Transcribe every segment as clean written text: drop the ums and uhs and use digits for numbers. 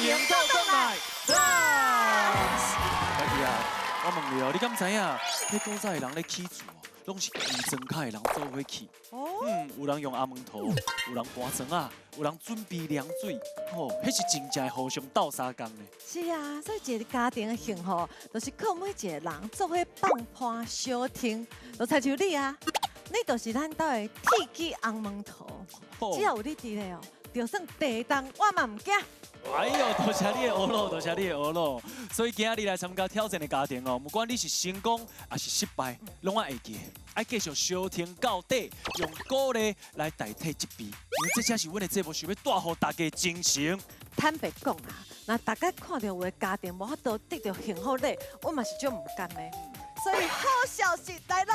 迎倒轉來。家己啊，我問你哦，你敢知影？彼古早的人咧起厝哦，攏是規莊跤的人做伙起。嗯，有人用紅毛塗，有人搬磚仔，有人準備涼水，吼，彼是真正互相鬥相共的。是啊，所以一個家庭的幸福，就是靠每一個人做伙放伴相挺。就親像你啊，你就是咱兜的鐵枝紅毛塗，只要有你佇咧哦，就算地動我嘛毋驚。哎呦，多謝你的呵咾，多謝你的呵咾。所以今仔日來參加挑戰的家庭哦，不管你是成功還是失敗，攏愛會記，愛繼續相挺到底，用鼓勵來代替責備，因為這才是阮的節目想欲帶予大家精神。坦白講啊，若大家看著有的家庭無法度得著幸福禮，我嘛是足毋甘的。所以好消息來咯，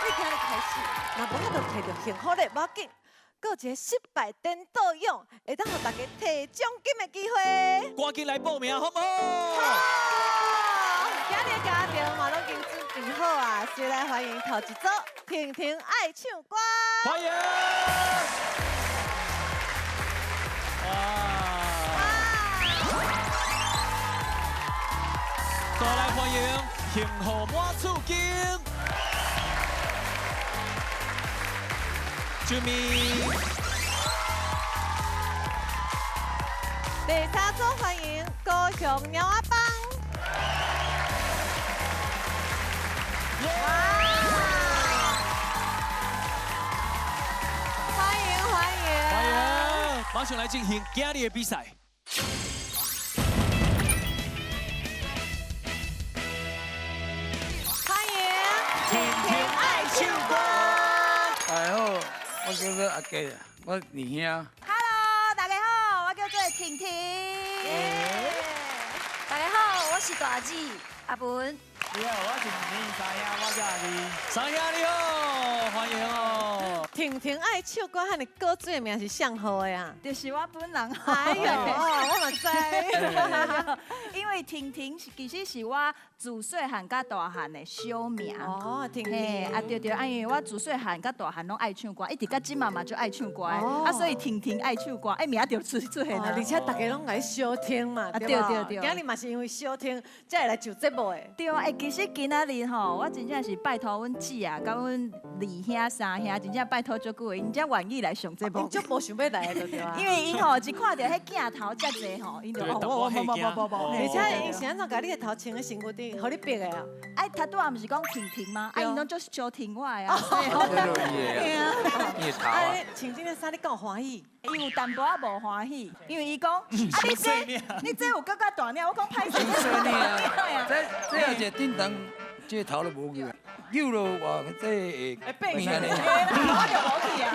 對今日開始，若無法度摕著幸福禮，無要緊。閣有一個失敗顛倒勇，會當予大家提獎金的機會。趕緊來報名，好毋好？好！今日家庭嘛攏已經準備好啊，先來歡迎頭一組婷婷愛唱歌。歡迎！哇！再來歡迎幸福滿厝金。救命！第三組歡迎高雄貓仔幫。哇！歡迎歡迎！歡迎！馬上來進行今日的比賽。歡迎婷婷愛唱歌。大家好，我叫做阿杰，我二兄。 Hello，大家好，我叫做婷婷。大家好，我是大姊阿文。你好，我是你三兄，我叫阿二。三兄你好，歡迎哦。婷婷愛唱歌，和你古錐的名是相好的啊？就是我本人。哎呦，我嘛知。因為婷婷其實是我自細漢佮大漢的小名。哦，婷婷。啊對對，啊因為我自細漢佮大漢攏愛唱歌，一直到這馬嘛就愛唱歌的，啊所以婷婷愛唱歌，哎名就出現啦。而且大家攏愛相挺嘛，對對對。今日嘛是因為相挺，才會來上節目的。對啊，哎其實今仔日吼，我真正是拜託阮姊啊，佮阮二兄三兄，真正拜託足久的，𪜶才願意來上節目。𪜶足無想欲來的對啊。因為𪜶吼一看著彼鏡頭遮濟吼，𪜶就哦，無無無無無。而且𪜶是按怎共你的頭穿咧身軀頂，予你逼的啊？哎，他拄仔毋是講婷婷嗎？啊，𪜶攏足相挺我的啊。對啊。啊，穿這个衫你敢有歡喜？伊有淡薄仔無歡喜，因為伊講，啊你這你這有閣較大領，我講歹勢。這這也是頂當，這頭都無去啊，扭了哇，這會變安呢。我就無去啊。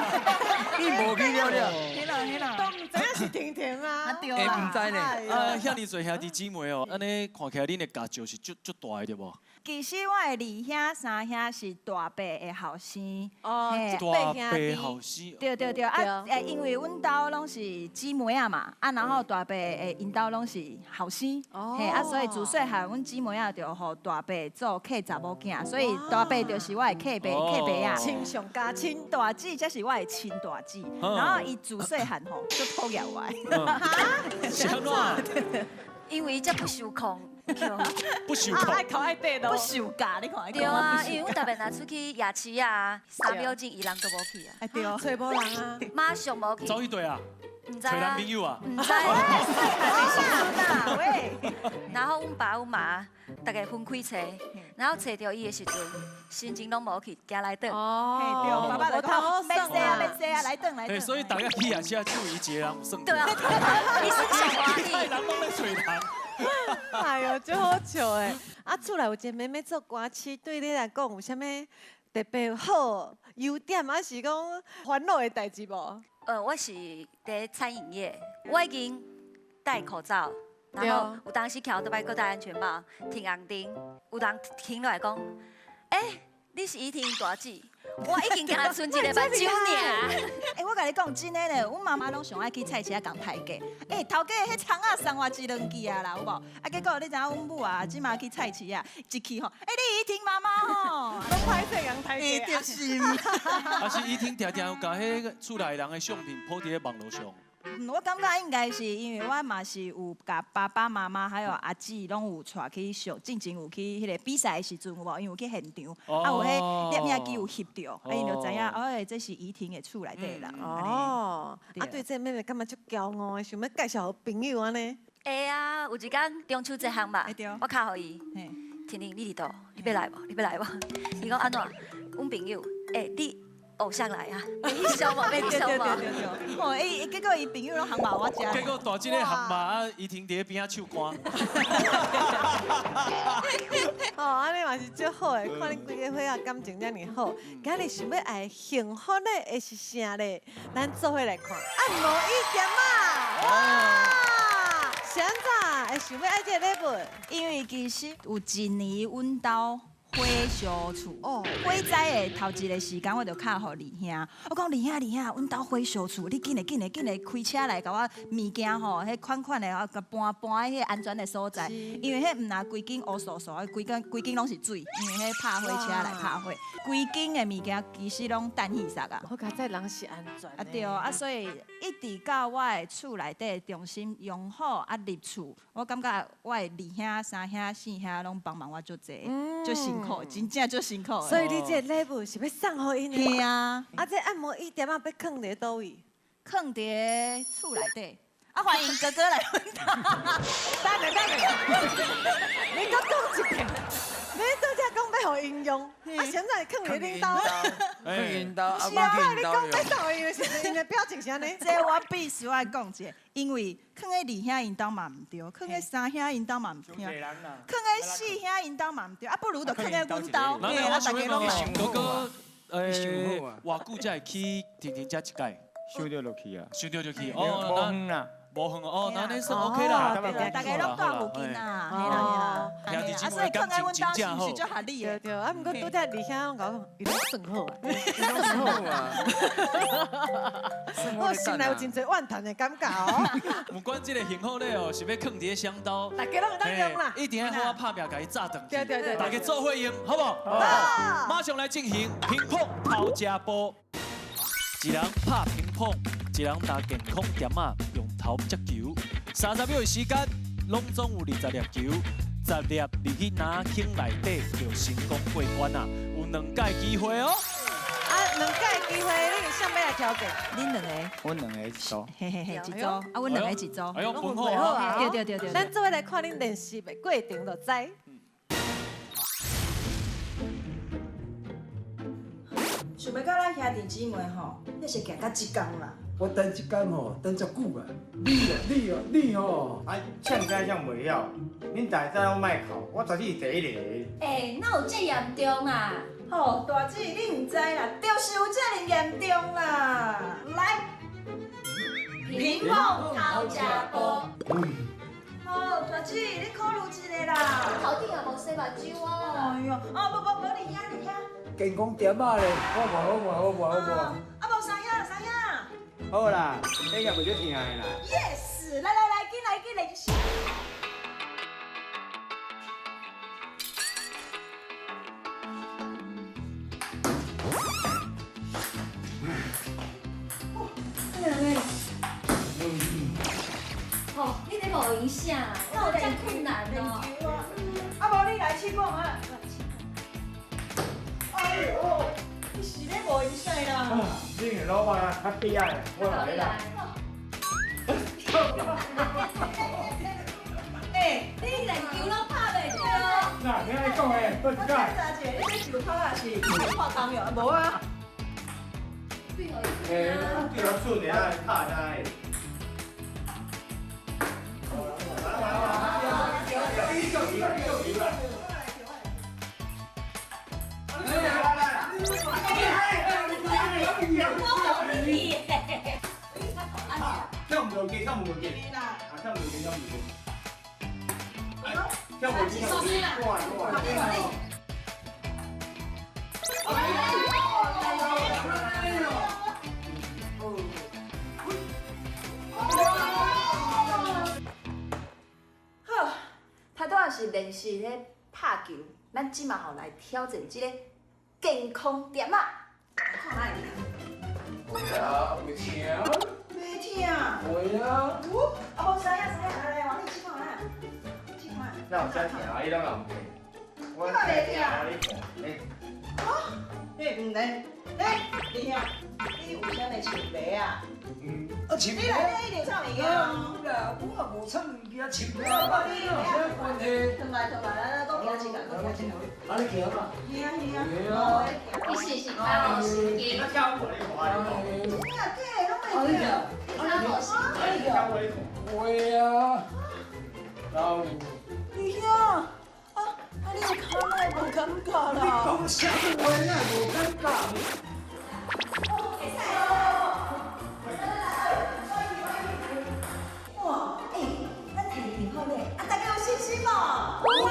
伊無去了了。嘿啦嘿啦。都毋知影是婷婷啊。對啦。毋知呢。啊，遐爾濟兄弟姊妹哦，按呢看起來恁的家族是足足大的對無？其實我的二兄、三兄是大伯的後生。哦，大伯後生。對對對，啊，因為阮兜攏是姊妹仔嘛，啊，然後大伯的𪜶兜攏是後生，嘿，啊，所以自細漢阮姊妹仔就予大伯做契查某囝，所以大伯就是我的契爸、契爸仔。親上加親，大姊才是我的親大姊，然後伊自細漢吼就討厭我。哈？是按怎？因為才不受控。不受控，愛哭愛地不受教，你看。對啊，因為阮逐擺若出去夜市啊，三秒鐘伊人都無去啊。哎對，揣無人啊，馬上無去。走去對啊？毋知揣男朋友啊？毋知。喂。然後阮爸阮媽逐家分開揣，然後揣著伊的時陣，心情攏無去，行來轉。哦，對，爸爸就講免洗啊，免洗啊，來轉來轉。所以大家去夜市只有伊一個人有耍。對啊，伊耍上歡喜。人攏咧揣人。哎呦，真好笑的！啊，厝內有一個妹妹做歌手，對你來講有啥物特別好優點，還是講煩惱的代誌無？我是佇餐飲業，我已經戴口罩，然後有當時徛倒擺閣戴安全帽，停紅燈，有人停落來講，欸，你是怡婷大姊。我已經敢若賰一个目睭爾。欸，我共你講真的咧，阮媽媽攏上愛去菜市仔共刣價。欸，頭家彼蔥仔送我一兩支啊啦，有無？啊，結果你知影阮母啊，這馬去菜市仔，一去吼，欸，你怡婷媽媽吼，攏歹勢共刣價。就是。啊是怡婷定定有共彼个厝內人的相片 po 佇咧網路上。我感觉应该是因为我嘛是有共爸爸妈妈还有阿姊拢有带去上，进前有去彼个比赛的时阵有无？因为有去现场，啊有彼摄影机有翕著，啊𪜶就知影，哦，这是怡婷的厝内底的人。哦，啊对这个妹妹感觉足骄傲的，想欲介绍予朋友按呢。会啊，有一工中秋节项嘛，我敲予伊，婷婷你伫佗？你欲来无？你欲来无？伊讲按怎？阮朋友，欸，你偶像来啊！欲翕相无？欲翕相无？哦，伊结果伊朋友拢行嘛我遮。结果大这个行嘛啊，怡婷伫咧边仔唱歌。哦，按呢嘛是足好的，看恁规家伙仔感情遮尔好，今日想欲爱幸福的会是啥咧？咱做伙来看按摩椅店仔，哇！是按怎会想欲爱这个礼物？因为其实有一年阮兜火烧厝，火灾的头一个时间，我就敲予二兄，我讲二兄二兄，阮兜火烧厝，你紧来紧来紧来开车来共我物件吼，彼款款的啊，共搬搬去彼安全的所在，因为彼毋若规间乌嗖嗖，规间规间拢是水，因为彼拍火车来拍火，规间的物件其实拢弹气煞啊。好佳哉人是安全。啊对，啊所以一直到我的厝内底重新用好啊入厝，我感觉我的二兄、三兄、四兄拢帮忙我足济，足辛苦，真正足辛苦。所以你这个礼物是欲送予𪜶的？嘿啊。啊，这按摩椅店仔欲囥伫佗位？囥伫厝内底。啊，欢迎哥哥来阮兜。等下等下，你阁讲一遍。你拄才讲欲予𪜶用，啊，现在囥伫恁兜。囥𪜶兜，啊，是啊，你讲欲送予𪜶的时阵，𪜶的表情是按呢？这我必须爱讲一下，因为囥佇二兄𪜶兜嘛毋对，囥佇三兄𪜶兜嘛毋对，囥佇四兄𪜶兜嘛毋对，啊，不如就囥佇阮兜，嘿，啊，大家拢来。哥哥，偌久才会去婷婷遮一摆？收著就去啊。收著就去，哦，无远啦。无远哦，那按呢算 OK 啦。大家拢住附近啦，嘿啦嘿啦。啊，所以囥佇阮兜是毋是足合理的？对对，啊，毋过拄才二兄拢共我讲，伊拢算好啊，算好啊。我心内有真济怨叹的感觉哦。毋管这个幸福礼哦，是欲囥伫咧啥兜，大家拢会当用啦。一定爱好好拍拚，共伊炸转去。对对对，大家做伙用，好无？好。马上来进行乒乓头食步，一人拍乒乓，一人拿健康点仔用头接球。30秒的时间，拢总有20粒球，10粒入去篮筐内底就成功过关啊！有2届机会哦。啊，2届机会，你是啥欲来挑战？恁两个？阮两个一组。嘿嘿嘿，一组。啊，阮两个一组。哎呦，分好啊！对对对对。咱做伙来看恁练习的过程就知。想欲到咱兄弟姊妹吼，那是行到这工啦。我等这工吼，等足久啊！你哦，你哦，你哦，啊，呛声呛袂晓，恁大早拢莫哭，我绝对是第一个。欸，哪有这严重啊？吼，大姊，你毋知啦，就是有这尔严重啦。来，乒乓头食步。好，大姊，你考虑一下啦。头顶也无洗目睭啊。哎哟，哦，无无无，你遐你遐。健康点仔咧，好无好无好无好无。啊，无三兄三兄。好啦，这也袂足疼的啦。Yes，来来来，紧来紧来，就是。哦，你咧无影响，哪有这困难哦？啊，无你来试看觅。哎呦，你是咧无影响啦？你是老板啊，较悲哀，我来啦。欸，你连球拢拍袂著。那你按呢讲的，我检查一下，你这球拍也是破空哟，无啊？欸，对我顺的啊，拍哪的？跳唔落去，跳唔落去，啊，跳唔落去，跳唔落去，跳唔落去，跳唔落去，哇哇！好，头拄仔是练习咧拍球，咱这马吼来挑战这个健康点仔。看哪会听？袂听。袂听，疼？会啊。有，啊无三兄三兄，来来，换你试看觅，试看。那有啥疼啊？你拢嘛唔疼？你嘛袂疼？你啊？你唔来，来，二兄，你有啥物树迷啊？嗯，啊树。你内底一定藏物件哦。啦，我嘛无藏物件，树迷。你有啥关系？转来转来，来来，搁行一个，搁行一个。啊，你行嘛？行啊行啊。你是是较无神经。跳舞你看你。真的假的？拢袂疼。你较无神经。会啊。老。二兄，啊啊！你的跤哪会无感觉啦？你讲啥物话哪会无感觉？哇，欸，咱摕幸福礼，啊，大家有信心无？有啊！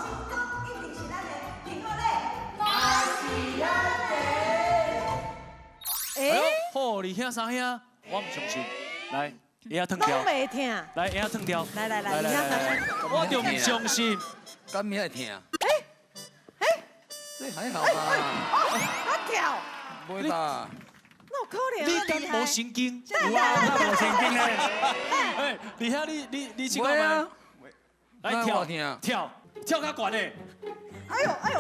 成功一定是咱的，幸福礼，嘛是咱的。哎，好，二兄三兄，我唔相信，来。会晓脱掉，拢袂疼。来，会晓脱掉。来来来，来来，我就唔相信。敢会疼？哎哎，这还好吧？哦，我跳。袂吧？那有可能？你敢无神经？有啊，无神经咧。哎，二兄你试看觅。来跳跳跳较悬的。哎呦哎呦，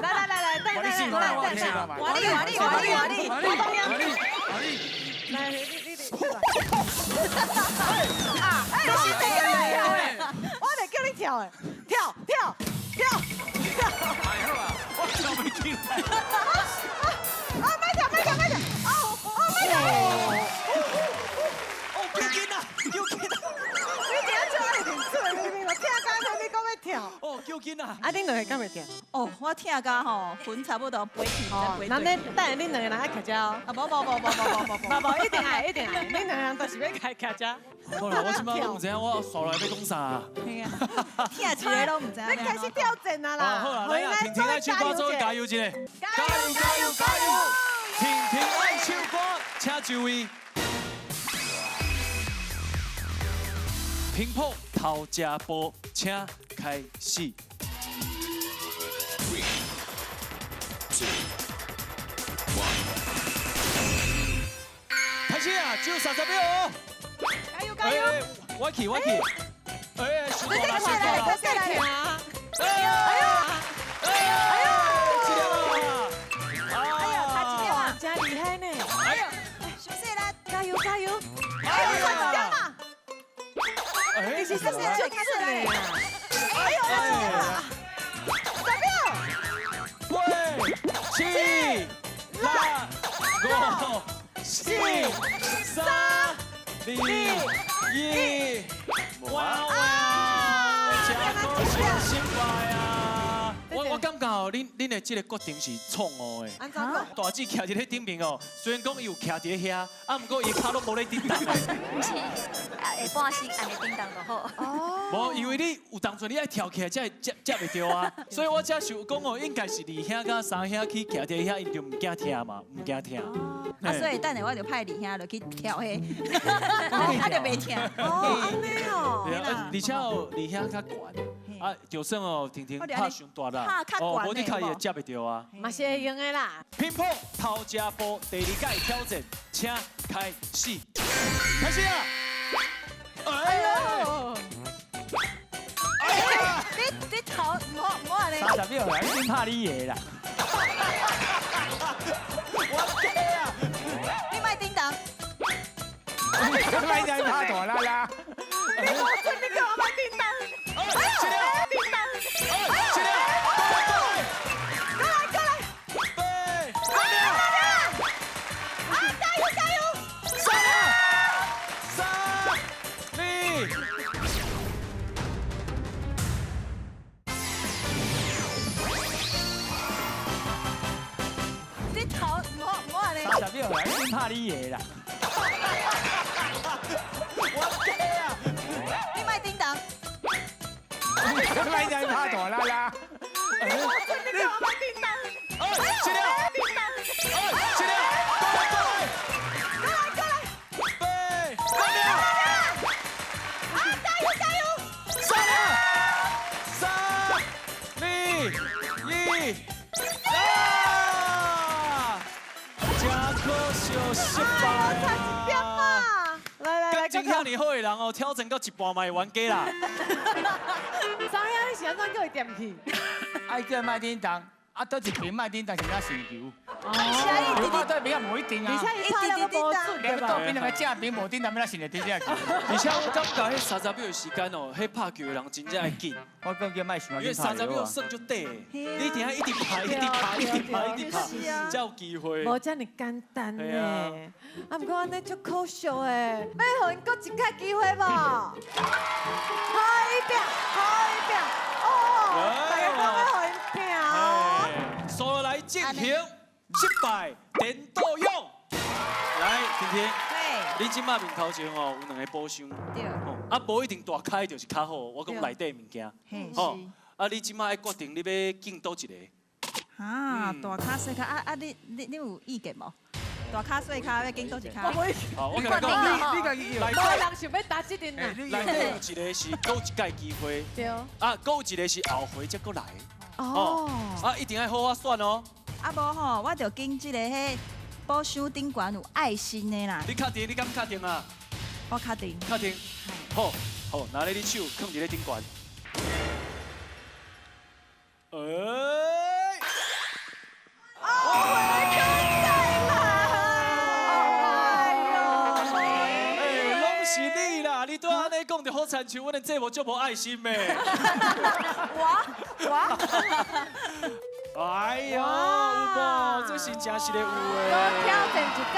来来来来，来来来来来，瓦力瓦力瓦力瓦力瓦力瓦力瓦力。来，你你你，啊！这是谁叫你跳的？我得叫你跳的，跳跳跳跳！我跳不起来。啊！慢跳慢跳慢跳！哦哦慢跳！哦，救紧啊！救紧啊！你今仔做爱认真，你你咯，疼甲你讲要跳。哦，救紧啊！啊，恁两个敢会疼？哦，我疼甲吼，魂差不多飞去，那恁等下恁两个人爱徛遮哦。啊，无无无无无无无无，一定爱一定爱，恁两个人都是欲徛徛遮。好啦，我这摆拢毋知影，我煞来欲讲啥。疼一个拢毋知。你开始挑战啊啦！好啦，来啦，婷婷爱唱歌，做加油一下。加油加油加油！婷婷爱唱歌，请就位。平埔头家步，请开始。 3, 2, 1。开始啊！只有30秒哦。加油加油！我去我去。哎，输啦输啦！来来来！哎呀哎呀哎呀！哎呀，差一点啊！真厉害呢！哎呀，小细啦，加油加油！哎呀，差一点嘛！哎，其实是就开始嘞！哎呦，差一点啊！10秒。 8、7、6、5、4、3、2、1，哇哇！真可惜，失败啊！我感觉哦，恁的这个决定是错误的。按怎讲？大姊徛伫咧顶面哦，虽然讲伊有徛伫遐，啊，毋过伊跤拢无咧振动的。毋是，下半身按呢振动就好。哦。无，因为你有当阵你爱跳起来才会接接袂著啊，所以我才想讲哦，应该是二兄佮三兄去徛伫遐，𪜶就毋惊疼嘛，毋惊疼。啊，所以等下我就派二兄落去跳彼，啊就袂疼。哦，按呢哦。对啊，而且哦，二兄较悬，啊，就算哦，婷婷拍伤大啦，哦，无你较伊会接袂著啊。嘛是会用的啦。平埔头家步第二届挑战，请开始。开始啊！哎呦！哎呀！你头唔好唔好按呢。30秒啦，已经拍你的啦。我假啊！你莫叮当。你莫再拍大啦啦！你无准，你叫我莫叮当。叮当。过来过来。啊！加油加油！ 3、2。你头唔好唔好按呢。30秒啦，已经拍你的啦。我假啊！你莫叮当。你莫再拍大啦啦！你无准，你叫我莫叮当。叮当。过来过来。 8、啊！加油加油！ 3、2、1，啊！真可惜，失败差一点嘛。情遐爾好的人哦，挑戰到一半嘛會冤家啦。知影你是按怎叫伊惦去？愛叫莫叮當，啊，佗一邊莫叮當是哪成球？哦，我對邊啊無一定啊。而且伊拍了無準兩個倒邊兩個正邊無叮當，欲怎成會佇這球？而且我感覺彼30秒的時間哦，彼拍球的人真正愛緊。我講叫莫想因為30秒算足短，你一定愛一直拍，一直拍，一直拍，一直拍，才有機會。無遮爾簡單呢。啊，毋過按呢足可惜的，欲予𪜶閣一擺機會無？好一拼，好一拼，哦，大家講欲予𪜶拼哦。所來進行失敗顛倒勇。來，婷婷，你這擺面頭前吼有兩个寶箱，啊，無一定大開就是較好，我講內底物件，吼，啊，你這擺愛決定你欲揀佗一個。啊，大跤細跤啊啊！你有意見無？大跤細跤欲揀佗一跤？好，我共你講，你家己內無人想欲擔這陣啊。內底有一個是閣有一擺機會，對。啊，閣有一個是後回才閣來。哦。啊，一定愛好好選哦。啊，無吼，我就揀這个彼寶箱頂懸有愛心的啦。你確定？你敢確定啊？我確定。確定。好，好，拿咧你手囥佇咧頂懸。哎！哦，哎，攏是你啦！你拄按呢講就好親像阮的節目足無愛心的。我。哎呦，有無？這是真實的有的。閣挑戰一擺，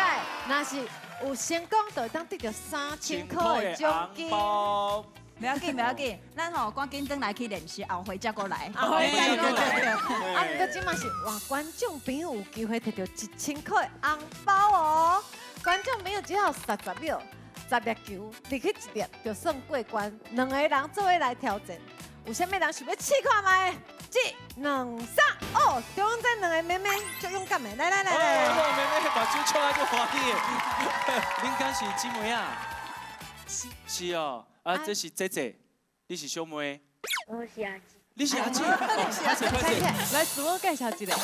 若是有成功，就會當得著3000箍的獎金。袂要緊，袂要緊，咱吼趕緊轉來去練習，後回才閣來。後回才閣來。啊，毋過這馬是換觀眾朋友有機會摕著1000箍的紅包哦。觀眾朋友只要30秒，10粒球入去一粒就算過關。兩个人做伙來挑戰，有啥物人想欲試看覓？一、兩、三，哦，中間這兩个妹妹足勇敢的，來來來來。妹妹目睭笑啊足歡喜的。恁敢是姊妹啊？是。是哦，啊，這是姐姐，你是小妹。我是阿姊。你是阿姊。快點快點，來自我介紹一下。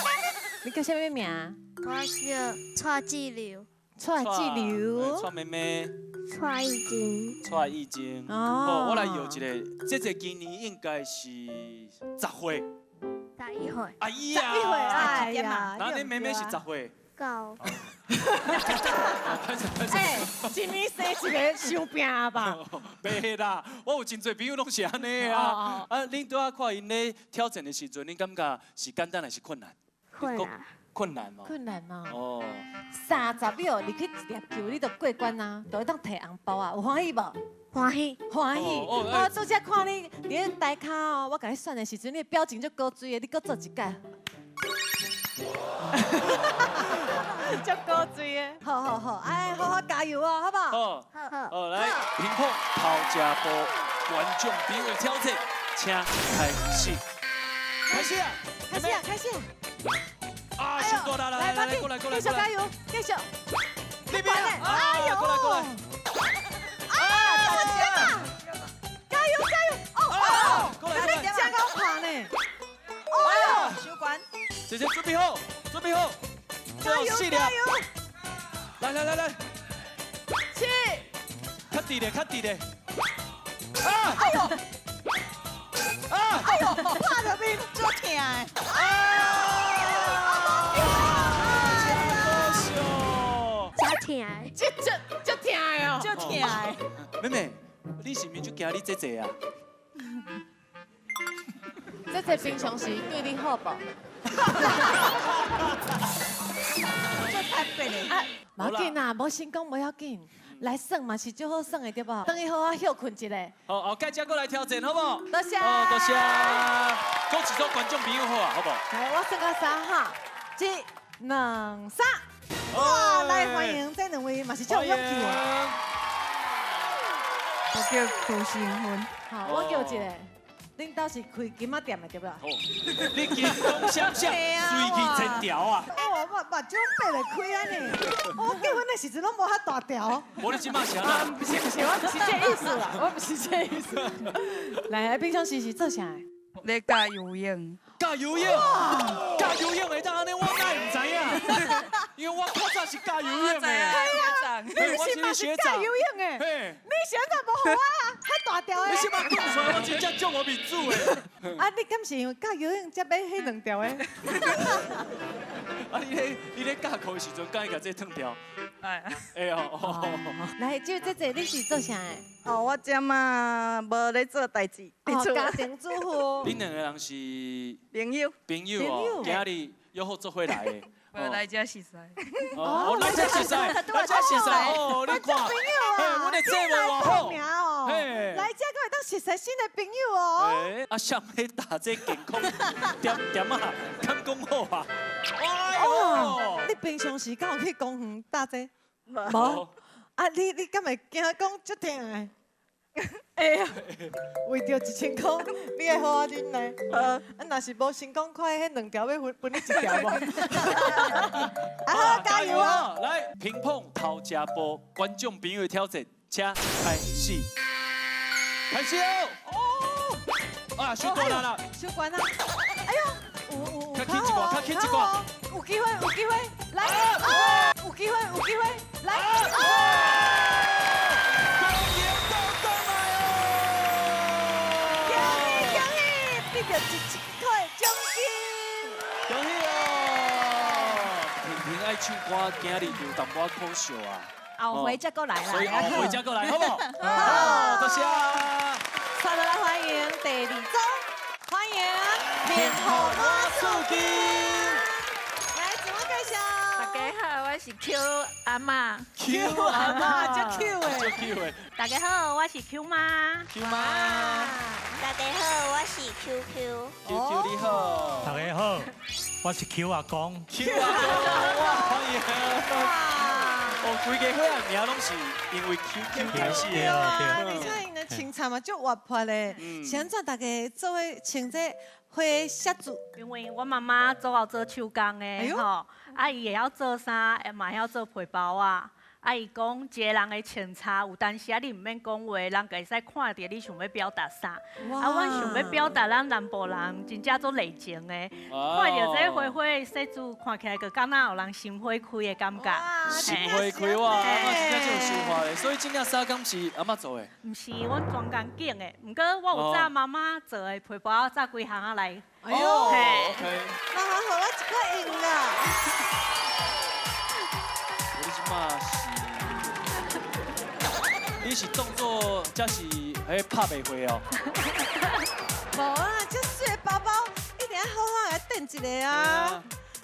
你叫啥物名？我叫蔡志流。蔡志流。蔡妹妹。蔡义晶。蔡义晶。哦，我來搖一个，姐姐今年應該是10歲。11歲。哎呀！11歲，哎呀！那恁妹妹是10歲？九。哎，一年生一个，傷拼吧？袂啦，我有真濟朋友攏是按呢啊。啊，恁拄仔看𪜶咧挑戰的時陣，恁感覺是簡單還是困難？困難。困難哦。困難哦。哦。30秒入去一粒球，你就過關啊，就會當提紅包啊，有歡喜無？歡喜。歡喜。我拄才看你佇咧台跤哦，我共你選的時陣，你的表情足古錐的，你閣做一擺。足古錐的。好好好，哎，好好加油哦，好不好？好。好。好，來，乒乓頭一步，觀眾朋友挑戰，請開始。開始啊！開始啊！開始。啊！太大啦！來來，過來過來，繼續加油，繼續。那邊，哎呦，過來過來。啊！加油加油！哦哦，過來過來。這夠看呢。哦呦，收關。姐姐準備好，準備好。加油加油！來來來來。七。較直咧，較直咧。啊！哎呦！啊！哎呦，拍著面足疼的。啊！真疼的，這這疼的哦，足疼的。妹妹，你是毋是足驚你姐姐啊？姐姐平常時對你好無？足特別的。啊，無要緊啦，無成功無要緊，來耍嘛是足好耍的對無？轉去好好歇睏一下。好，後蓋才閣來挑戰，好無？多謝。哦，多謝。閣一組觀眾朋友好啊，好無？來，我算到三哈，一、兩、三。哇！來歡迎這兩位嘛是足有勇氣的。我叫柯新芬。好，我叫一個。恁兜是開金仔店的對無？你金光閃閃，水氣千條啊！我目睭閉袂開按呢。我結婚的時陣攏無遐大條。無你這馬是按怎？不是不是，我不是這意思啦，我不是這意思。來，平常時是做啥的？咧教游泳。教游泳，教游泳會當按呢，我哪會毋知影？因為我較早早是教游泳的。系啊，你是嘛是教游泳的？你是按怎无予我较大条的？你是嘛讲出来，我真正足无面子的。啊，你敢是因为教游泳才买彼两条的？啊，你咧教课的时阵，敢会共这烫掉？哎。哎哦。来，姐姐姐，你是做啥的？哦，我这嘛无咧做代志。哦，家庭主妇。恁两个人是朋友。朋友哦，今日约好做伙来的。我来遮熟似。哦，来遮熟似，来遮熟似哦，你看，朋友啊，阮的节目偌好，来遮阁会当熟似新的朋友哦。啊，啥欲打这健康点点啊，敢讲好啊？哦，你平常时敢有去公园打这？无。啊，你敢会惊讲足疼的？哎呀，为著1000箍，你会好好忍耐。啊，若是无成功，看彼两条欲分分你一条无？啊好，加油啊！来，乒乓头食步，观众朋友的挑战，请开始。开始哦！哦，啊，伤大力啦！伤悬啊！哎呦，有。较轻一寡，较轻一寡。有机会，有机会，来！有机会，有机会，来！得到1000块奖金，恭喜哦！婷婷爱唱歌，今日有淡薄仔可惜啊。后回再过来啦，所以后回再过来，好不好？好，多谢。接落来欢迎第二组，欢迎幸福满厝金。来，自我介绍。大家好，我是 Q 阿嬷。 Q 阿嬷，足 Q 的。足 Q 的。大家好，我是 Q 妈。 Q 妈。大家好，我是 QQ。 QQ 你好。大家好，我是 Q 阿公。 Q 阿公，哇，欢迎。哦，规家伙仔名拢是因为 QQ 开始的。对啊，而且𪜶的穿插嘛足活泼的，是按怎大家做伙穿这花设子？因为我妈妈做后做手工的吼，啊伊会晓做衫，嘛会晓做皮包仔。啊！伊讲一个人的穿插，有当时啊，你毋免讲话，人就会使看著你想欲表达啥。啊，阮想欲表达咱南部人真正足热情的，看著这花花的设子，看起来就敢若有人心花开的感觉。心花开哇！阿嬷真正足有想法的，所以这领衫敢是阿嬷做的？毋是，阮专工拣的。毋过我有早妈妈做的皮包，早几项仔来。哎呦，OK。那好，予我一块用啦。你这马是，你是当作这是彼拍袂花哦？无啊，这媠的包包一定要好好来垫一下啊！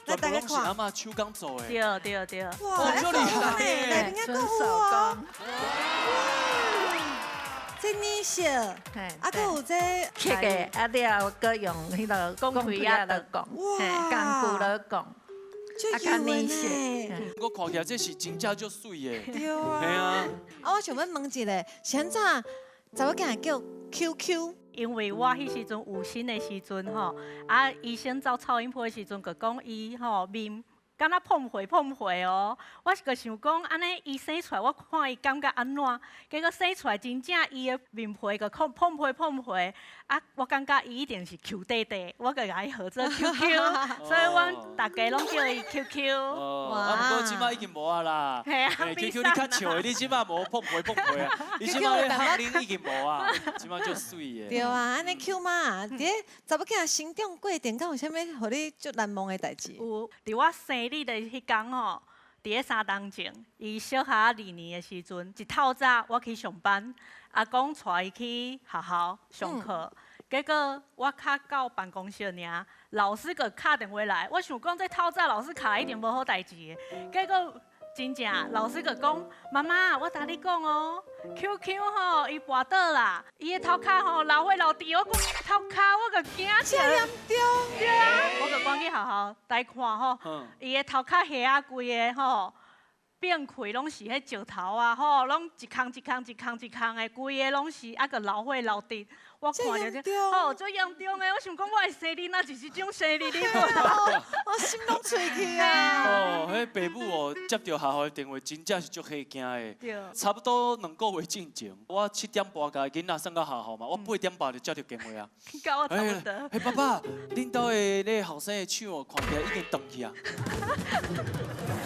来大家看，阿嬷手工做的。对对对。哇，这厉害！内面还阁有哦。哇，这染色，啊，阁有这刻的，啊了阁用彼个钢盔仔来讲，哇，工具来讲。啊，较染色。我看起来这是真正足媠的。对啊。嘿啊。啊，我想欲问一下，是按怎查某囝叫 QQ？因为我彼时阵有生的时阵吼，啊，医生照超音波的时阵，就讲伊吼面敢若膨皮膨皮哦。我是阁想讲，按呢伊生出来，我看伊感觉按怎？结果生出来真正伊的面皮阁膨皮膨皮，啊，我感觉伊一定是 Q 弟弟，我阁共伊号做 QQ，所以阮逐家拢叫伊 QQ。哦，啊，毋过这马已经无啊啦。嘿啊，QQ 你较笑的，你这马无膨皮膨皮啊，你这马咧学恁已经无啊，这马足媠的。对啊，按呢 Q 妈，伫咧查某囝成长过程，敢有啥物予你足难忘的代志？有，伫我生日的彼工吼，伫咧三冬前，伊小学2年的时阵，一透早我去上班，阿公带伊去学校上课，结果我较到办公室尔，老师阁敲电话来，我想讲这透早老师敲一定无好代志的，结果真正老师阁讲，妈妈，我共你讲哦，QQ 吼，伊跋倒啦，伊的头壳吼流血流滴，我讲头壳我阁惊起来。这严重？对啊，我阁赶去学校来看吼，伊的头壳下啊规个吼变开，拢是彼石头啊吼，拢一空一空一空一空的，规个拢是啊阁流血流滴。我看著这，吼，足严重的，我想讲我的生日若是这种生日，你看，我心拢碎去啊！哦，彼爸母哦接著学校的电话，真正是足吓惊的。对。差不多2个月进前，我7点半共囡仔送到学校嘛，我8点半就接著电话啊。佮我差不多。嘿，爸爸，恁兜的那个后生的手哦，看起来已经断去啊。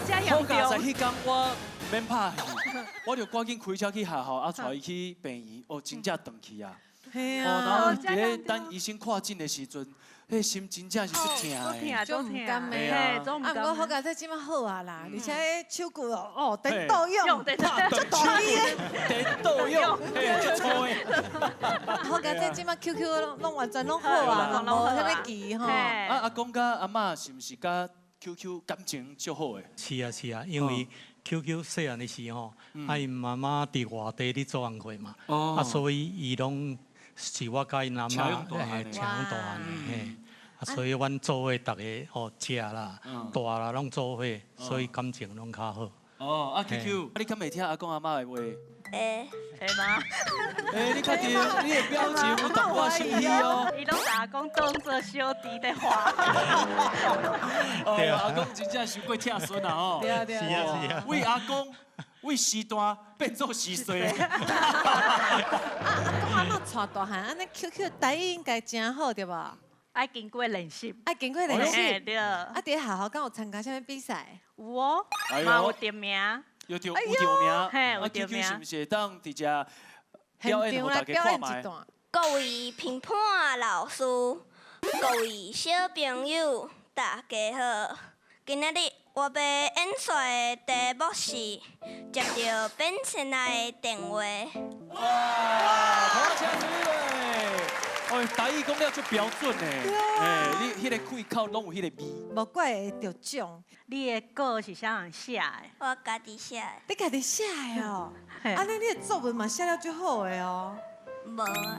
遮严好佳哉，彼工我免拍戏，我就赶紧开车去学校，啊，带伊去病院，哦，真正转去啊。哦，然后伫咧等医生看诊的时阵，彼心真正是足疼的，足唔甘的。啊，毋过好佳哉这摆好啊啦，而且手骨哦，电脑用，足大力的，电脑用，嘿，足粗的。好佳哉这摆 QQ 拢完全拢好啊，拢无啥物记吼。啊，阿公佮阿嬷是毋是佮 QQ 感情足好的？是啊是啊，因为 QQ 细汉的时候，啊，𪜶妈妈伫外地咧做工课嘛，啊，所以伊拢。是我佮𪜶阿嬷，嘿，车养大汉的，嘿，啊，所以阮做伙逐个吼食啦，大啦拢做伙，所以感情拢较好。哦，啊 QQ，你敢会听阿公阿嬷的话？会。会吗？欸，你确定？你的表情有淡薄生气哦。伊拢阿公当作小弟在画。哦，阿公真正伤过疼孙啊吼。对啊对啊。是啊是啊。为阿公。为时大变做时细。啊，阿公阿嬷带大汉，按呢 QQ 台语应该真好对无？爱经过练习。爱经过练习。对。啊，伫学校敢有参加啥物比赛？有哦，嘛有得名。有得有得名。嘿，有得名。 QQ 是毋是会当伫遮表演，予大家看觅？各位评判老师，各位小朋友，大家好。今仔日我欲演说的题目是接到变仙仔的电话。哇，好，请注意咧！哦，台语讲了足标准的，哎，你彼个开口拢有彼个味。无怪会得奖。你的稿是啥人写的？我家己写的。你家己写的哦？按呢你的作文嘛写了足好的哦。无啊。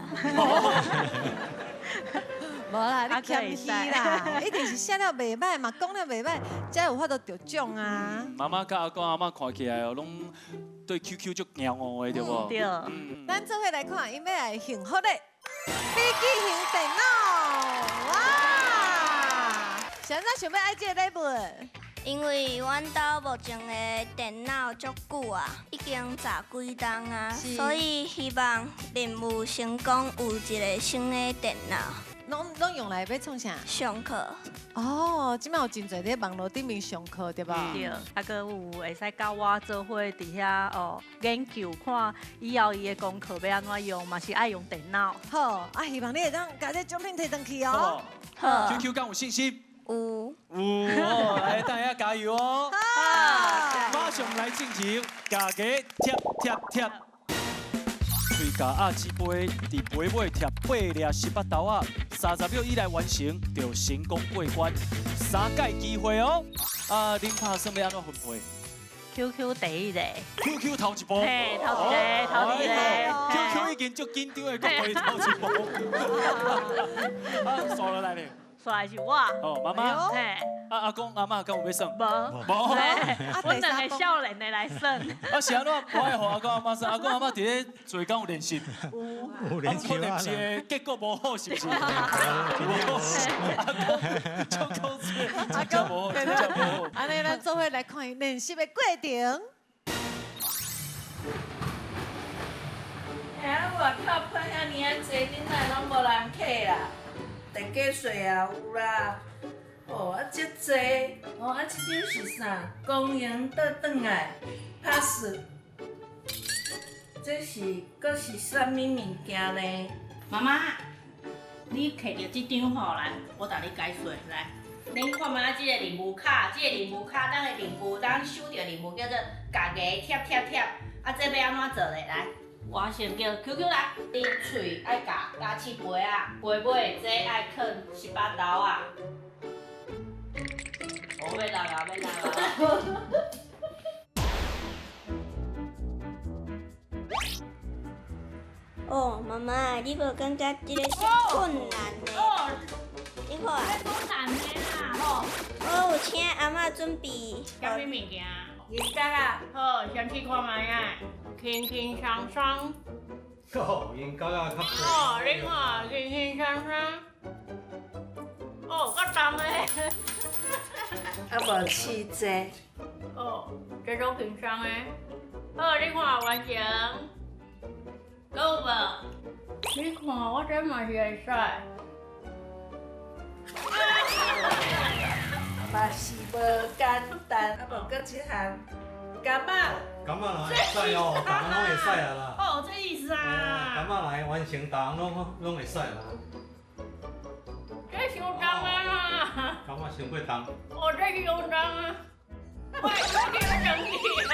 无啦，你谦虚啦，一定是写了袂歹嘛，讲了袂歹，才有法度得奖啊。妈妈佮阿公阿嬷看起来哦，拢对 QQ 足骄傲的，对无？对。咱做伙来看，𪜶欲来幸福的笔记型电脑，哇！是按怎想欲爱这个礼物？因为阮兜目前的电脑足久啊，已经十几冬啊，所以希望任务成功，有一个新的电脑。拢用来欲创啥？上课。哦，这摆有真济咧网路顶面上课，对吧？对，啊，阁有会使佮我做伙伫遐哦研究，看以后伊的功课欲按怎用，嘛是爱用电脑。好，啊，希望你会当共这奖品提转去哦。好。 QQ 敢有信心？有。有哦，来，大家加油哦！好，马上来进行，家己贴贴贴。喙咬鸭子杯，伫杯尾贴8粒18豆仔，30秒以内完成就成功过关，3届机会哦。啊，恁拍算欲按怎分配？QQ 第一个。 QQ 头一步。嘿，头一个，头一个。 QQ 已经足紧张的，阁飞头一步。啊，刷落来咧。刷来是我。哦，妈妈。嘿。啊，阿公阿嬷敢有欲耍？无。无。阮两个少年的来耍。啊，是按怎？无爱予阿公阿嬷耍，阿公阿嬷伫咧做工有练习。有。有练习可能是结果无好，是毋是？无好。阿公，足够嘴，真正无好，真正无好。按呢，咱做伙来看伊练习的过程。哎，外口喷遐尔啊济，恁哪拢无人客啦？地价税也有啦，哦啊遮济，哦啊这张是啥？公营倒转来，拍死，这是阁是啥物物件呢？妈妈，你摕著这张吼来，我共你解说来。恁看觅这个任务卡，这个任务卡，咱的任务，咱收著任务叫做共牙贴贴贴，啊这欲按怎做咧？来。我先叫 QQ 来，你喙爱咬咬刺杯仔，杯尾这爱囥18豆仔。我欲落啊，欲落啊！哦，妈妈，你无感觉这个是困难的？你看。困难的啦，吼！我有请阿嬷准备。啥物物件？银角啊！好，先试看觅啊。轻轻松松。哦，银角啊，较。哦，你看，轻轻松松。哦，较重的。啊，无试这。哦，这拢轻松的。好，你看完成。够无？你看我这嘛是会使。嘛是无简单，啊无阁阁一项，柑仔。柑仔来会使哦，逐项拢会使啊啦。哦，这意思啊。柑仔来完成，逐项拢会使啦。这伤重啊！柑仔伤过重。哦，这伤重啊！我会嘴齿要断去啊！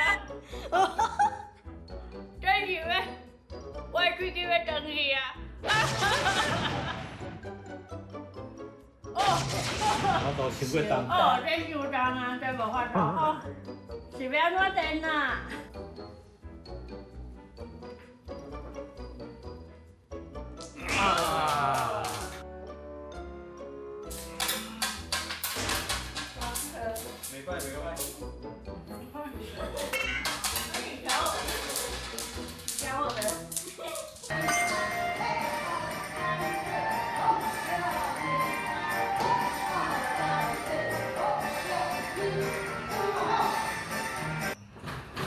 这是要，我的喙齿要断去啊！哦，我都伤过重。哦，这伤重啊，这无法度哦，是欲按怎练啊？啊！袂歹，袂歹。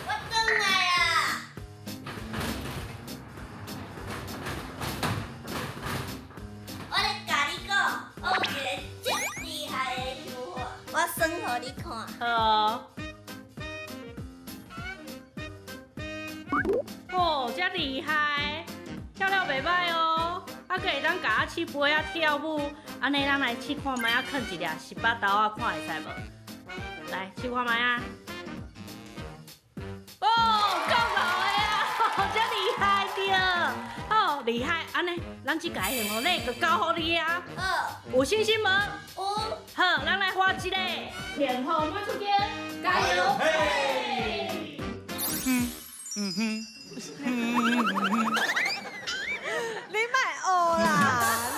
我转来啊！我咧共你讲，我有一个足厉害的方法，我算予你看。好。哦，遮厉害，跳了袂歹哦，啊，阁会当共我试飞仔跳舞，按呢咱来试看觅啊，囥一粒18豆仔，看会使无？来试看觅啊！哦，够老的啊，遮厉害著！好厉害，按呢，咱这届幸福礼就交予你啊！好，有信心无？有。好，咱来画一个幸福满出金，加油！嘿！嗯哼。你莫学啦，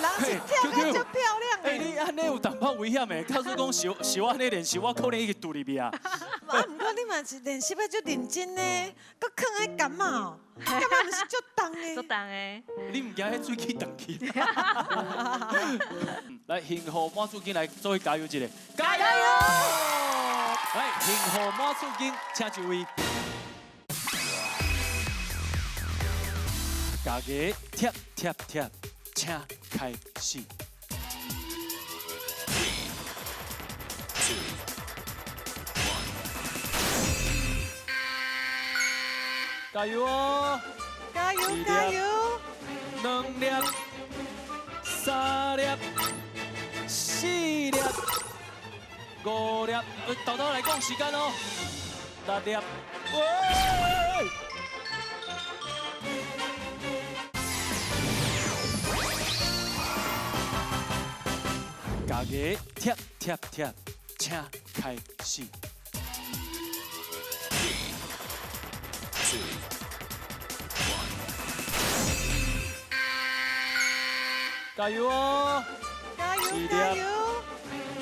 人是跳得足漂亮的。欸，你按呢有淡薄危险的，假使讲是我按呢练习，我可能已经坠入去啊。啊，毋过你嘛是练习得足认真呢，阁囥彼柑仔哦，柑仔毋是足重的。足重的。你毋惊彼喙齿断去？来，幸福满厝金来做伙加油一下，加油！来，幸福满厝金，请就位。家己贴贴贴，请开始。加油哦！加油加油！ 2粒、3粒、4粒、5粒，豆豆来讲时间哦。6粒，喂！家己贴贴贴，请开始。加油哦！加油加油！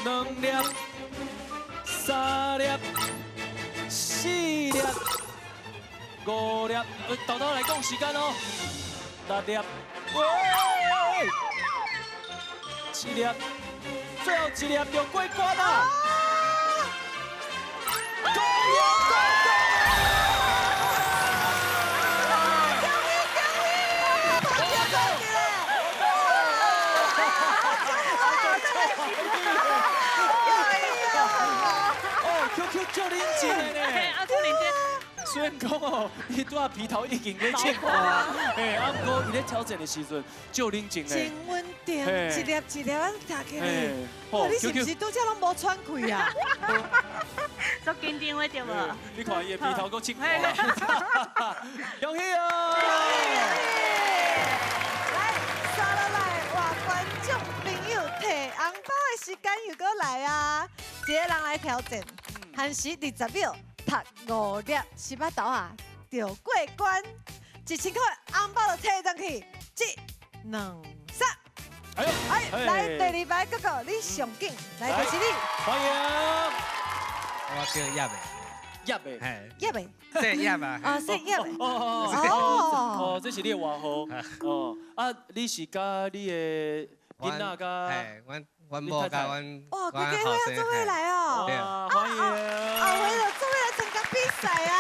2粒、3粒、4粒、5粒，豆豆来讲时间哦。6粒，喂！7粒，最后1粒就过关啦！恭喜恭喜！哦，QQ 足认真的呢。啊，足认真。虽然讲哦，伊拄仔鼻头已经咧切破啊，嘿，啊，毋过伊咧挑战的时阵，足认真的。真稳定，一粒一粒按贴起来。哇，你是毋是拄才拢无喘气啊？足紧张的对无？你看伊的鼻头阁切破。恭喜哦！来，刷落来，换观众朋友提红包的时间又阁来啊！一个人来挑战，限时20秒。读5粒18豆啊，就过关。1000块红包就提上去，1、2、3。哎呦，哎，来第二排哥哥，你上紧，来就是你。欢迎。我叫叶的。叶的。叶的。姓叶啊。啊，姓叶的。哦哦，这是你的外号。哦，啊，你是佮你的囡仔佮？嘿，阮某佮阮。哇，规家伙做伙来哦。对。欢迎。后回就做伙来参加比赛啊。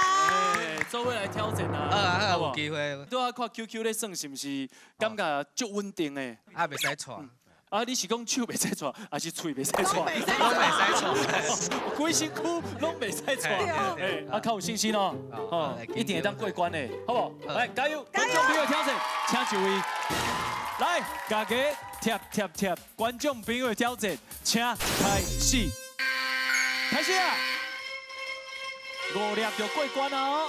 做伙来挑战啊！好啊好啊，有机会。拄仔看 QQ 咧算是毋是感觉足稳定的？啊，袂使错。啊，你是讲手袂使掣，还是喙袂使掣？拢袂使掣，规身躯拢袂使掣。哎，啊，较有信心哦，哦，一定会当过关的，好无？来，加油！观众朋友挑战，请就位。来，家己贴贴贴，观众朋友的挑战，请开始。开始啊！5粒就过关了哦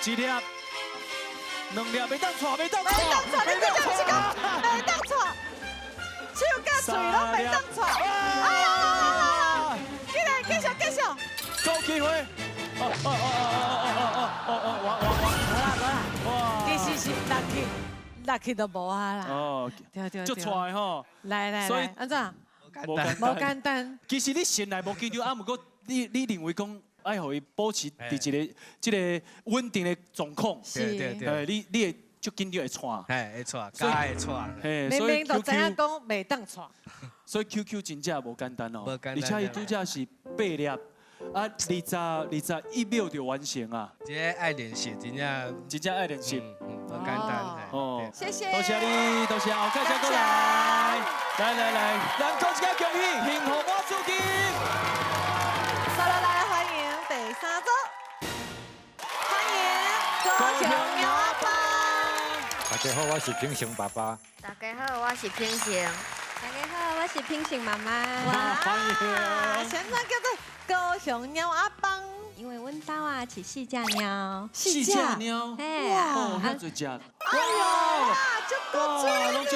，1粒、2粒，袂当错，袂当错，袂当错，你这讲袂当错，手甲喙拢袂当错。哎呀，进来，继续继续。够机会！哦哦哦哦哦哦哦哦，我我我，无啦无啦，哇，其实是落去落去就无啊啦。哦，对对，足错的吼。来来来，按怎？无简单。其实你先来无紧张，啊，毋过你认为讲爱予伊保持伫一个这个稳定的状况，对对对，你会足紧张会喘，嘿，会喘，加会喘。明明就知影讲袂当喘。所以 QQ 真正无简单哦，无简单。而且伊拄则是8粒，啊，21秒就完成啊。这个爱练习，真正真正爱练习，无简单。哦，谢谢。多谢你，多谢，后盖再过来，来来来，咱各一个恭喜，幸福满出金。好了，来欢迎第三组，欢迎高雄猫阿爸。大家好，我是品成爸爸。大家好，我是品成。大家好，我是品成妈妈。欢迎。现在叫做高雄猫阿帮。因为阮兜啊饲4只猫。 4只猫。嘿。哦，遐济只。哎呦，足古锥拢足，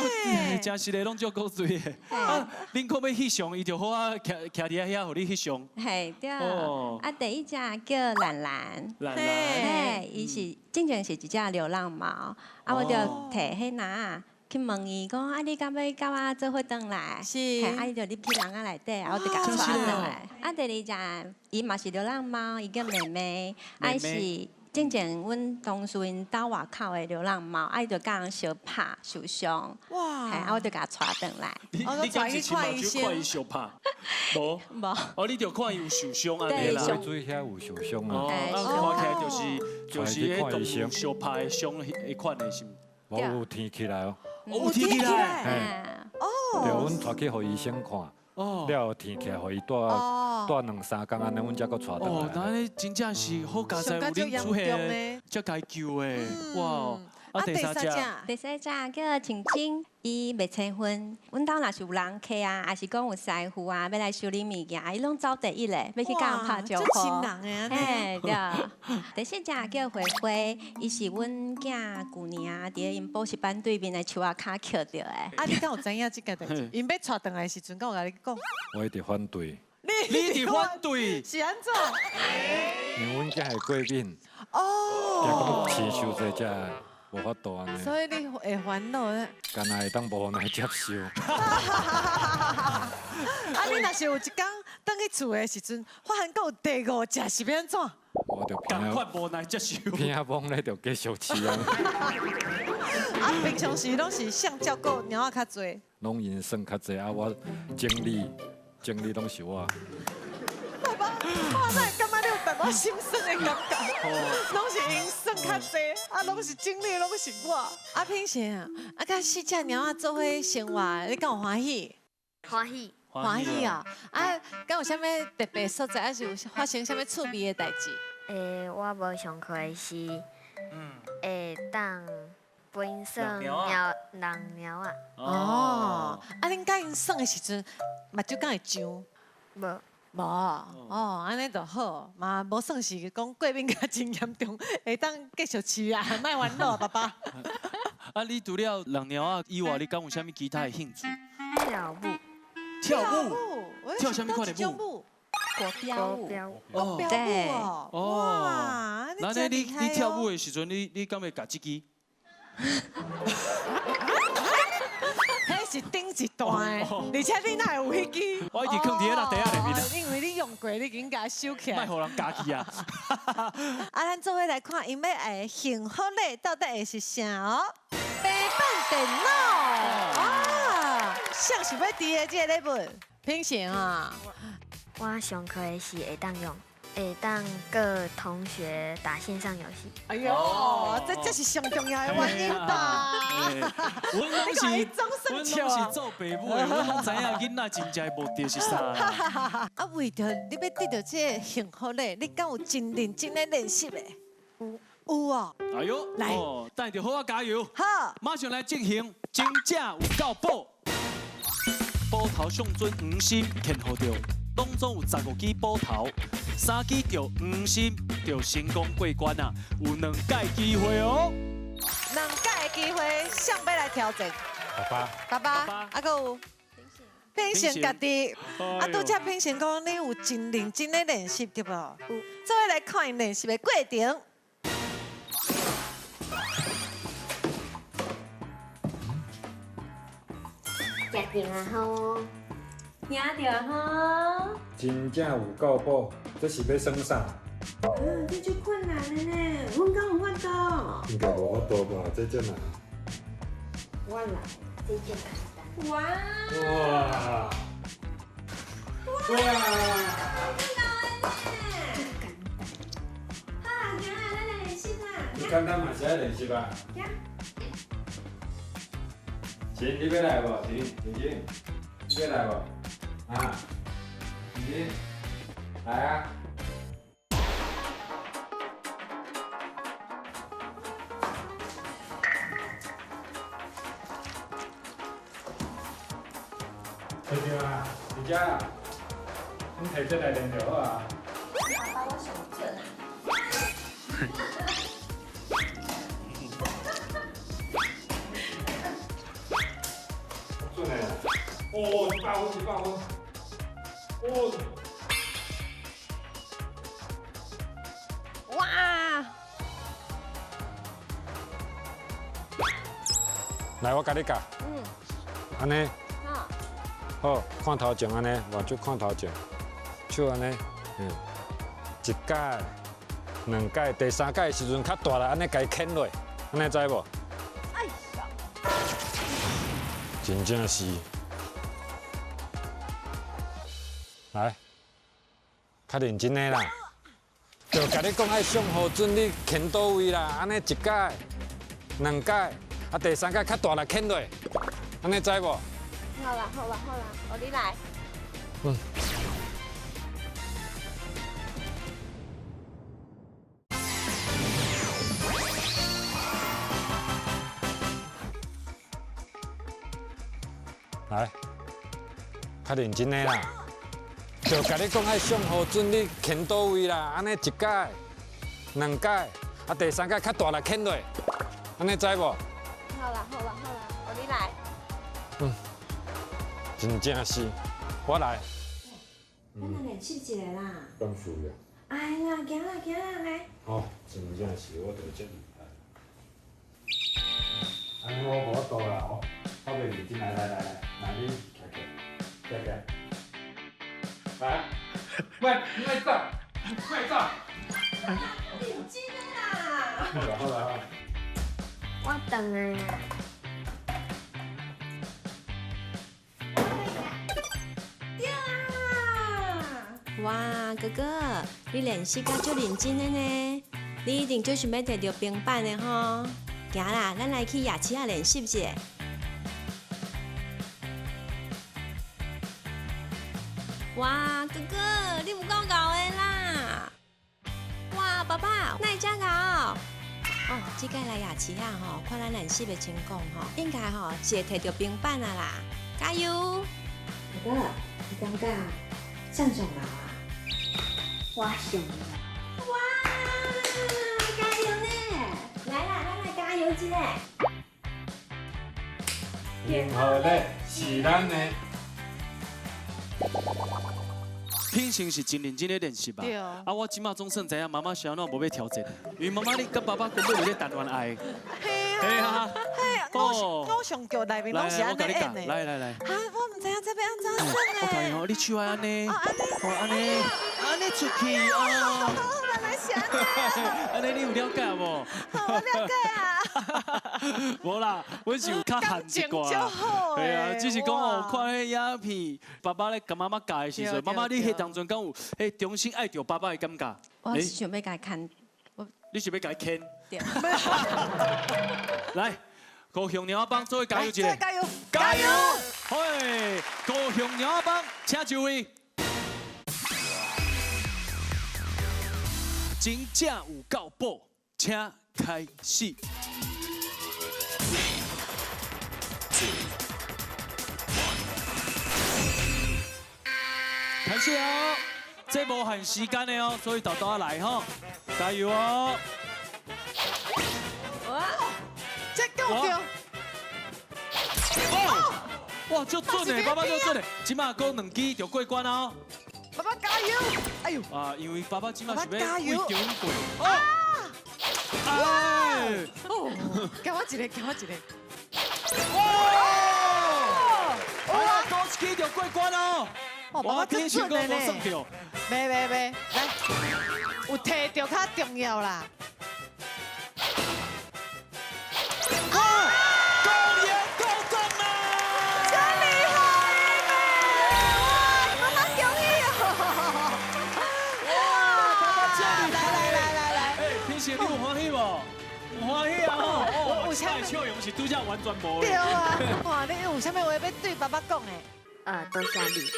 真实的，拢足古锥的。啊，恁讲欲翕相，伊就好啊，徛徛伫遐，予你翕相。嘿，对。啊，第一只叫兰兰。兰兰。嘿，伊是进前是一只流浪猫，啊，我就提彼篮仔去问伊讲，啊，你敢欲佮我做伙转来？是。嘿，啊，伊就入去笼仔内底，啊，我就共带转来。啊，第二只伊嘛是流浪猫，伊叫妹妹，啊，伊是。进前阮同事𪜶兜外口的流浪猫，啊，伊就共人相拍受伤，哇！啊，我就共带转来。你敢是亲目睭看伊相拍？无无。哦，你就看伊有受伤按呢啦。水水遐有受伤啊。哦，啊，看起来就是彼种相拍的伤彼款的是毋？无有天起来哦。有天起来。哦。对，阮带去予医生看。哦，了后天起来，予伊蹛蹛2、3工按呢，阮才阁带转来。哦，那呢真正是好佳哉，有恁出现，才共伊救的，哇！啊，第三只，第三只叫晴晴，伊袂青昏。阮兜若是有人客啊，还是讲有师傅啊，欲来修理物件，伊拢走第一个，欲去共人拍招呼。亲人的。嘿，对。第四只叫花花，伊是阮囝旧年啊，伫咧𪜶补习班对面的树仔跤捡著的。啊，你敢有知影这件代志？𪜶欲带转来的时阵，敢有共你讲？我一直反对。你一直反对？是按怎？因为阮囝会过敏。哦。惊讲饲伤济只。无法度按呢，所以你会烦恼。干焦会当无奈接受。啊，你若是有一工转去厝的时阵，发现阁有第5只，是欲按怎？我就仝款无奈接受。偏仔罔咧就继续饲啊。啊，平常时拢是谁照顾猫仔较济？拢𪜶算较济啊，我整理整理拢是我。爸爸，我哪会感觉你有淡薄心酸的感觉？拢是𪜶算较济，啊，拢是整理，拢是我。啊，品成啊，啊，佮4只猫仔做伙生活，你敢有欢喜？欢喜。欢喜啊！啊，敢有啥物特别所在，还是有发生啥物趣味的代志？我无上课的是，会当陪𪜶耍猫人猫仔。哦，啊，恁佮𪜶耍的时阵，目睭敢会上？无。无哦，按呢就好，嘛无算是讲过敏较真严重，会当继续饲啊，莫烦恼爸爸。啊，你除了人猫仔以外，你敢有啥物其他的兴趣？跳舞。跳舞？跳啥物款的舞？国标舞。国标舞哦。哦。那你跳舞的时阵，你敢会夹这支？彼是顶一段的，而且你哪会有彼支？我一直囥伫咧篮袋仔内面。因为你用过，你已经共收起来。莫予人夹去啊！啊，咱做伙来看，𪜶欲爱幸福礼到底会是啥哦？平板电脑啊，谁想欲挃的这个礼物？品成啊，我上课的是会当用。会当佮同学打线上游戏。哎呦，这是上重要的原因吧？阮拢是，阮拢是做爸母的，阮拢知影囡仔真正的目的是啥。啊，为著你欲得著这个幸福咧，你敢有真认真咧练习的？有，有哦。哎呦，来，等下就好好加油。好，马上来进行真正有够宝。宝头上准黄心，天好著，当中有15支宝头，3支著黄心就成功过关啊！有2届机会哦。 2届的机会，谁欲来挑战？爸爸。爸爸，啊，阁有品成家己，啊，拄才品成讲你有真认真咧练习，对无？有。做伙来看𪜶练习的过程。食著啊吼，赢著啊吼！真正有够宝，这是欲耍啥？嗯，这足困难的呢，阮敢有法度？应该无法度吧？这遮难。我来，这足简单。哇！哇！哇！足简单。好啦，行啦，咱来练习啦。足简单嘛是爱练习啊。行。晴，你欲来无？晴，晴晴，你欲来无？啊，晴晴，来啊！摕著啊，伫遮啦，阮摕这来练就好啊。爸爸，我上准啊！准的，哦，100分，100分，哦。哇！来，我共你教。嗯。按呢。好。好，看头前按呢，目睭看头前，手按呢，1届、2届、第3届的时阵较大啦，按呢共伊牵落，按呢知无？哎呀！真正是。来，较认真的啦，就共你讲爱上好准，你牵佗位啦，按呢1届、2届，啊第3届较大力牵落，按呢知无？好啦好啦好啦，我你来。嗯。来，较认真的啦。就共你讲爱上好准，你牵佗位啦，按呢1届、2届，啊第3届较大力牵落，按呢知无？好啦好啦好啦，我你来。嗯，真正是，我来。咱来练习一下啦。敢输了？哎呀，行啦行啦，来。哦，真正是，我就这厉害。按呢我无法度啦，我袂认真，来来来来，来你徛起，徛起。来，莫莫走，莫走。认真的啦。好啦好啦。我转来啦。对啊！哇，哥哥，你练习甲足认真的呢，你一定足想欲摕著平板的吼。行啦，咱来去夜市仔练习一下。哇，哥哥，你有够𠢕的啦！哇，爸爸，哪会遮𠢕？哦，这摆来夜市仔吼，看咱练习的情况吼，应该吼是会摕著平板啊啦！加油！哥哥，你感觉啥上𠢕啊？我上𠢕。哇，加油呢！来啦，咱来加油一下！幸福咧是咱的。品成是真认真咧练习吧？对啊。啊，我这马总算知影妈妈是按怎无欲挑战，因为妈妈你佮爸爸根本就咧谈恋爱。嘿啊。嘿啊，偶像剧内面拢是按呢演的。来来来。哈，我毋知影这欲按怎耍呢？我教你哦，你手爱按呢，哦按呢，按呢出去哦。原来是按呢。按呢你有了解无？我了解啊。无啦，阮是有较含一寡。对啊，只是讲哦，看彼影片，爸爸咧共妈妈教的时阵，妈妈你彼当阵敢有彼衷心爱著爸爸的感觉？我是想欲共伊牵。你是欲共伊牵？对。来，高雄猫仔帮做伙加油一下！加油！加油！嘿，高雄猫仔帮，请就位。真正有够宝，请开始。开始哦，这无限时间的哦，所以豆豆仔来吼，加油哦！哇，这够对。哇，足准的，爸爸足准的，这马阁两支就过关哦。爸爸加油！哎呦！啊，因为爸爸这马是欲为中过。啊！哎！哦，给我一个，给我一个。哇！哎呀，阁一支就过关哦。哦，爸爸真准的呢。袂袂袂，来，有提著较重要啦。哇！高言高中啦！真厉害呢！哇，妈妈恭喜哦！哇，爸爸真厉害！来来来来来，哎，平时你有欢喜无？有欢喜啊！哦，有啥物笑容是拄才完全无的。对啊，哇，你有啥物话欲对爸爸讲的？多谢你。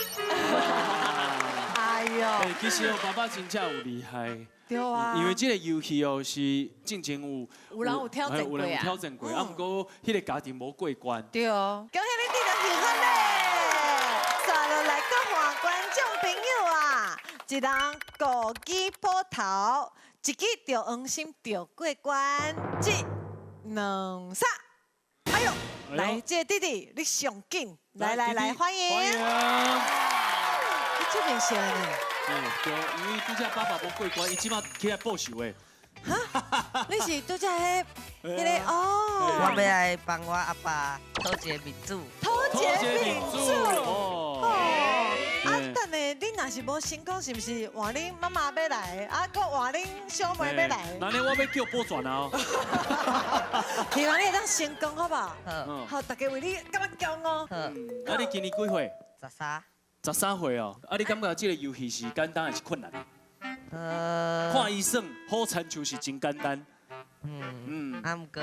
哎呦！欸，其实哦，爸爸真正有厉害。对啊。因为这个游戏哦，是进前有有人有挑战过啊，有人有挑战过，啊，毋过彼个家庭无过关。对哦。恭喜你得到幸福嘞！煞落来阁换观众朋友啊，一人五支斧头，一支著黄心著过关，一、两、三。哎呦！来，这个弟弟，你上紧，来来来，欢迎。欢迎。你这面色呢？嗯，对，因为拄才爸爸无过关，伊这马起来报仇的。哈？你是拄才彼彼个哦？我欲来帮我阿爸讨一个面子。讨一个面子。哦。啊，等下你若是无成功，是毋是换恁妈妈欲来，啊，阁换恁小妹欲来？那呢，我欲叫补转啊！希望你会当成功，好无？好。好，大家为你感觉骄傲。啊，你今年几岁？13。13岁哦。啊，你感觉这个游戏是简单还是困难？看医生好亲像是真简单。啊，毋过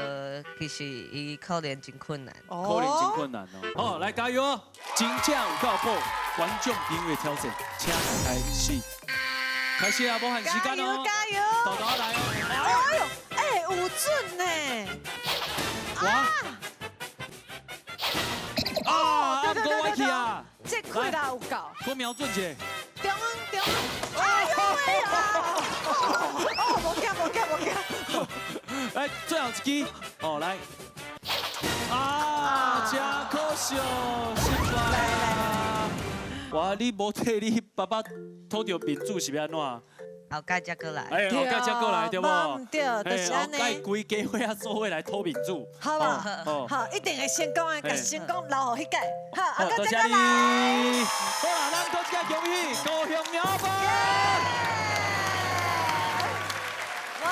其实伊可能真困难。可能真困难哦。好，来加油哦！真正有够宝，观众朋友的挑战，请开始。开始啊，无限时间哦。加油！豆豆来哦。哎呦，哎，有准呢。哇！啊，毋过我去啊。这气力有够。阁瞄准一下。中央中央。哎呦喂啊！哦，无惊无惊无惊。来，最后一支，哦，来。啊，真可惜，失败啊！哇，你无替你爸爸讨著面子是欲按怎？后盖才阁来。哎，后盖才阁来，对无？对，就是按呢。后盖规家伙仔做伙来讨面子。好无？好，一定会成功的，共成功留予彼届。好，多谢你。好啦，咱阁一届恭喜高雄猫宝。哇，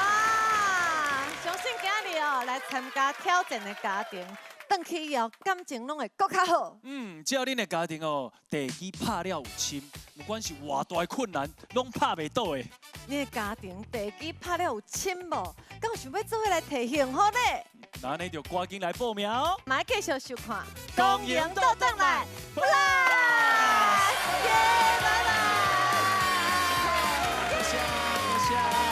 相信今日哦来参加挑战的家庭，转去以后感情拢会阁较好。嗯，只要恁的家庭哦，地基拍了有深，不管是偌大的困难，拢拍袂倒的。你的家庭地基拍了有深无？敢有想欲做伙来提幸福呢？那你就赶紧来报名哦。嘛爱继续收看，光荣倒转来，不啦，耶，拜拜。多谢，多谢。